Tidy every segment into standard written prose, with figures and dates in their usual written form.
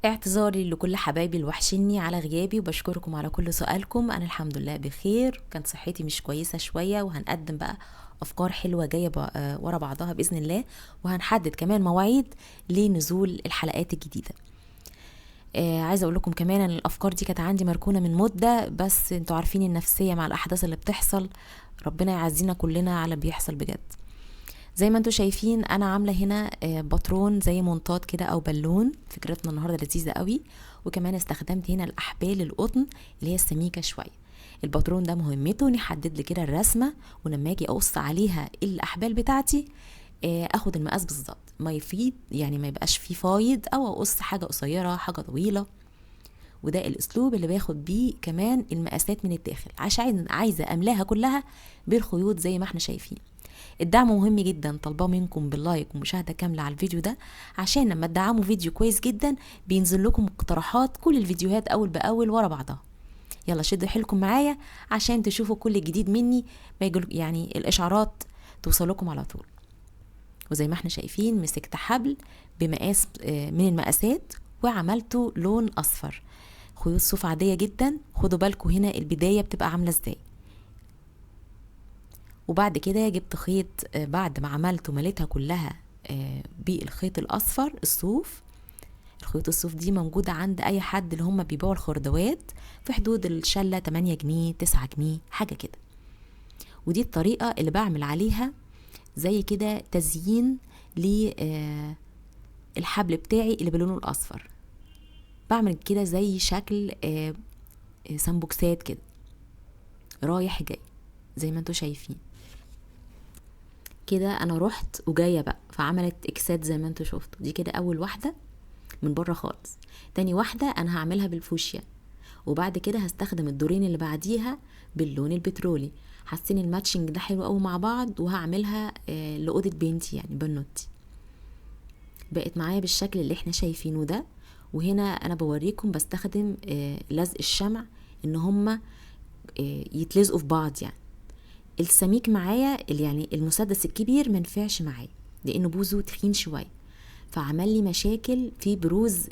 اعتذاري لكل حبايبي الوحشني على غيابي، وبشكركم على كل سؤالكم. انا الحمد لله بخير، كانت صحتي مش كويسة شوية، وهنقدم بقى افكار حلوة جاية ورا بعضها باذن الله، وهنحدد كمان مواعيد لنزول الحلقات الجديدة. عايزه اقول لكم كمان ان الافكار دي كانت عندي مركونة من مده، بس انتوا عارفين النفسية مع الاحداث اللي بتحصل، ربنا يعزينا كلنا على بيحصل بجد. زي ما انتوا شايفين انا عامله هنا باترون زي منطاد كده او بالون، فكرتنا النهارده لذيذة قوي. وكمان استخدمت هنا الاحبال القطن اللي هي السميكه شوية. الباترون ده مهمته ان يحدد لي كده الرسمة، ولما اجي اقص عليها الاحبال بتاعتي اخد المقاس بالظبط، ما يفيد يعني ما يبقاش فيه فايض، او اقص حاجة قصيرة حاجة طويلة. وده الاسلوب اللي باخد بيه كمان المقاسات من الداخل، عشان عايزه املاها كلها بالخيوط زي ما احنا شايفين. الدعم مهم جدا، طالباه منكم بال like ومشاهدة كاملة على الفيديو ده، عشان لما تدعموا فيديو كويس جدا بينزل لكم اقتراحات كل الفيديوهات اول باول ورا بعضها. يلا شدوا حيلكم معايا عشان تشوفوا كل الجديد مني، ما يجل يعني الاشعارات توصل لكم على طول. وزي ما احنا شايفين مسكت حبل بمقاس من المقاسات وعملته لون اصفر، خيوط صوف عادية جدا. خدوا بالكم هنا البداية بتبقى عامله ازاي. وبعد كده جبت خيط، بعد ما عملته مليتها كلها بالخيط الاصفر الصوف. الخيوط الصوف دي موجودة عند اي حد اللي هم بيبيعوا الخردوات، في حدود الشلة 8 جنيه 9 جنيه حاجة كده. ودي الطريقة اللي بعمل عليها زي كده تزيين للحبل بتاعي اللي بلونه الاصفر. بعمل كده زي شكل سمبوكسات كده رايح جاي زي ما انتوا شايفين كده. انا رحت وجاية بقى، فعملت اكسات زي ما انتوا شفتوا. دي كده اول واحدة من بره خالص. تاني واحدة انا هعملها بالفوشيا، وبعد كده هستخدم الدورين اللي بعديها باللون البترولي. حاسين ال matching ده حلو قوي مع بعض، وهعملها لاوضه بنتي يعني بنوتي. بقت معايا بالشكل اللي احنا شايفينه ده. وهنا انا بوريكم بستخدم لزق الشمع ان هما يتلزقوا في بعض. يعني السميك معايا يعني المسدس الكبير ما نفعش معايا لانه بوزه تخين شوية، فعمل لي مشاكل في بروز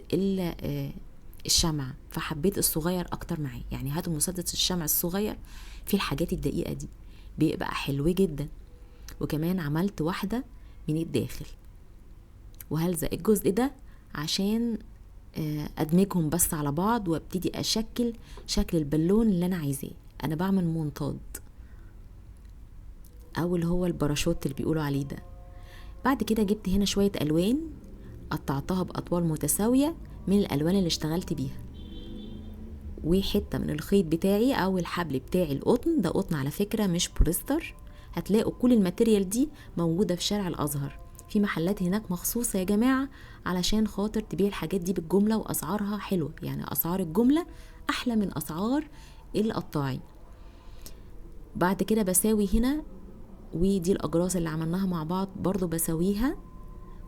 الشمعة، فحبيت الصغير اكتر معايا. يعني هاتوا مسدس الشمع الصغير في الحاجات الدقيقة دي بيبقى حلو جدا. وكمان عملت واحدة من الداخل، وهلزق الجزء ده عشان ادمجهم بس على بعض وابتدي اشكل شكل البالون اللي انا عايزاه. انا بعمل منطاد او اللي هو الباراشوت اللي بيقولوا عليه ده. بعد كده جبت هنا شوية الوان قطعتها باطوال متساوية من الالوان اللي اشتغلت بيها، وحتة من الخيط بتاعي او الحبل بتاعي القطن ده، قطن على فكرة مش بوليستر. هتلاقوا كل ال material دي موجودة في شارع الازهر، في محلات هناك مخصوصة يا جماعة علشان خاطر تبيع الحاجات دي بالجملة، واسعارها حلوة. يعني اسعار الجملة احلى من اسعار القطاعي. بعد كده بساوي هنا، ودي الاجراس اللي عملناها مع بعض برضو بساويها.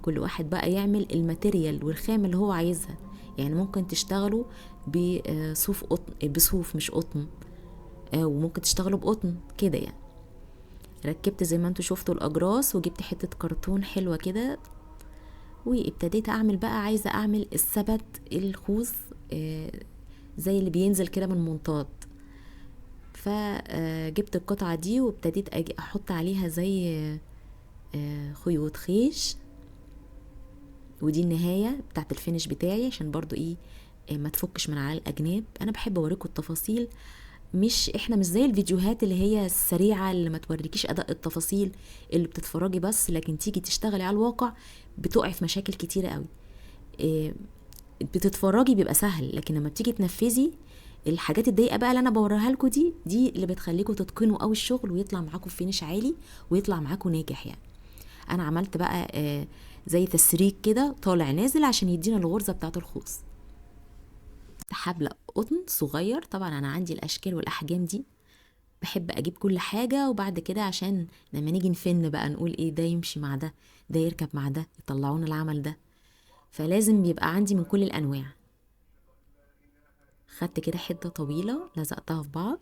كل واحد بقى يعمل ال material والخامة اللي هو عايزها. يعني ممكن تشتغلوا بصوف قطن، بصوف مش قطن، وممكن تشتغلوا بقطن كده. يعني ركبت زي ما انتوا شفتوا الاجراس، وجبت حتة كرتون حلوة كده، وابتديت اعمل بقى. عايزة اعمل السبت الخوص زي اللي بينزل كده من منطاد، فجبت القطعة دي وابتديت اجي احط عليها زي خيوط خيش. ودي النهاية بتاعت الفينش بتاعي، عشان برضو ايه ما تفكش من على الاجناب. انا بحب اوريكم التفاصيل، مش احنا مش زي الفيديوهات اللي هي السريعة اللي ما توريكيش ادق التفاصيل، اللي بتتفرجي بس، لكن تيجي تشتغلي على الواقع بتقعي في مشاكل كتيرة قوي. بتتفرجي بيبقى سهل، لكن لما بتيجي تنفذي الحاجات الضيقه بقى اللي انا بوريها لكم دي اللي بتخليكم تتقنوا قوي الشغل، ويطلع معاكم فينش عالي ويطلع معاكم ناجح. يعني انا عملت بقى زي تسريج كده طالع نازل عشان يدينا الغرزه بتاعه الخوص. حبل قطن صغير، طبعا انا عندي الاشكال والاحجام دي، بحب اجيب كل حاجة، وبعد كده عشان لما نيجي نفن بقى نقول ايه ده يمشي مع ده، ده يركب مع ده، يطلعونا العمل ده، فلازم يبقى عندي من كل الانواع. خدت كده حتة طويلة لزقتها في بعض،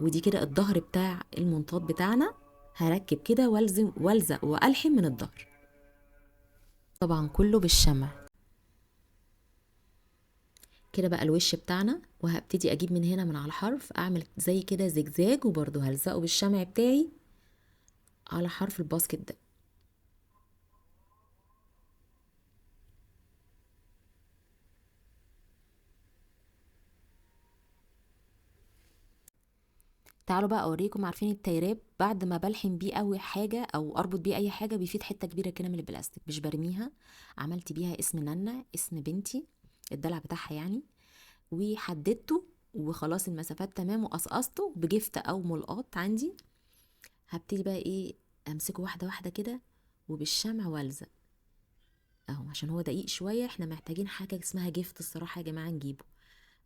ودي كده الظهر بتاع المنطاد بتاعنا. هركب كده والزق والحم من الظهر، طبعا كله بالشمع. كده بقى الوش بتاعنا. وهبتدي اجيب من هنا من على الحرف، اعمل زي كده زجزاج، وبرده هلزقه بالشمع بتاعي على حرف ال basket ده. تعالوا بقى اوريكم. عارفين ال tie wrap بعد ما بلحم بيه قوي حاجة او اربط بيه اي حاجة بيفيد حتة كبيرة كده من البلاستيك، مش برميها. عملت بيها اسم نانا، اسم بنتي، الدلع بتاعها يعني، وحددته وخلاص المسافات تمام، وقصقصته بجفت او ملقاط عندي. هبتدي بقى ايه، امسكه واحدة واحدة كده وبالشمع والزق اهو، عشان هو دقيق شوية. احنا محتاجين حاجة اسمها جفت الصراحة يا جماعة نجيبه،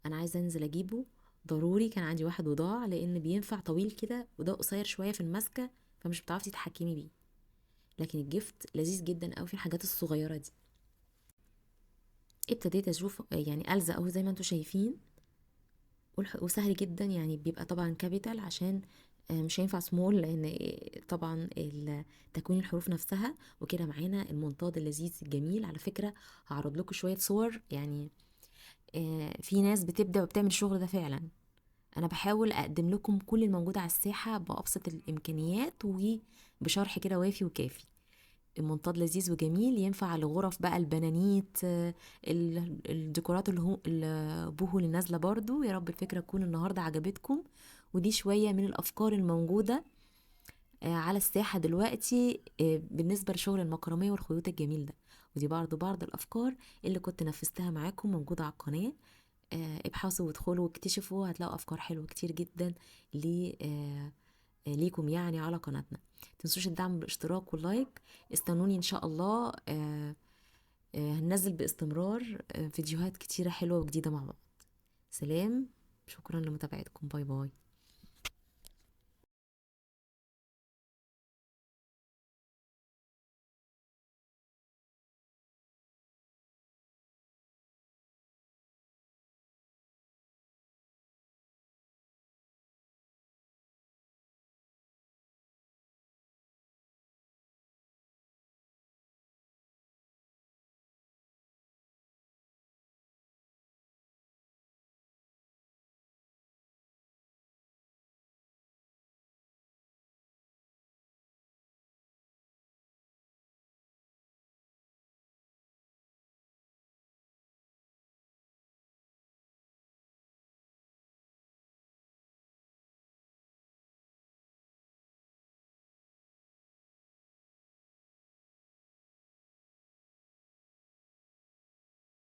انا عايزه انزل اجيبه ضروري. كان عندي واحد وضاع، لان بينفع طويل كده وده قصير شوية في الماسكه، فمش بتعرفي تتحكمي بيه. لكن الجفت لذيذ جدا قوي في الحاجات الصغيرة دي. ابتديت اشوف يعني الزق اهو زي ما انتم شايفين، وسهل جدا يعني. بيبقى طبعا capital عشان مش هينفع سمول، لان طبعا تكوين الحروف نفسها. وكده معانا المنطاد اللذيذ الجميل. على فكرة هعرض لكم شوية صور يعني، في ناس بتبدع وبتعمل الشغل ده فعلا. انا بحاول اقدم لكم كل الموجود على الساحة بابسط الامكانيات وبشرح كده وافي وكافي. المنطاد لذيذ وجميل، ينفع لغرف بقى البنانيت، الديكورات اللي هو البوهو اللي نازله برضو. يا رب الفكرة تكون النهارده عجبتكم، ودي شوية من الافكار الموجودة، على الساحة دلوقتي، بالنسبة لشغل المكرميه والخيوط الجميل ده. ودي برضو بعض الافكار اللي كنت نفذتها معاكم، موجودة على القناة. ابحثوا وادخلوا واكتشفوا، هتلاقوا افكار حلوة كتير جدا ليكم يعني على قناتنا. متنسوش الدعم بالاشتراك وال like. استنوني ان شاء الله، هننزل باستمرار، فيديوهات كتيرة حلوة وجديدة مع بعض. سلام، شكرا لمتابعتكم، bye bye.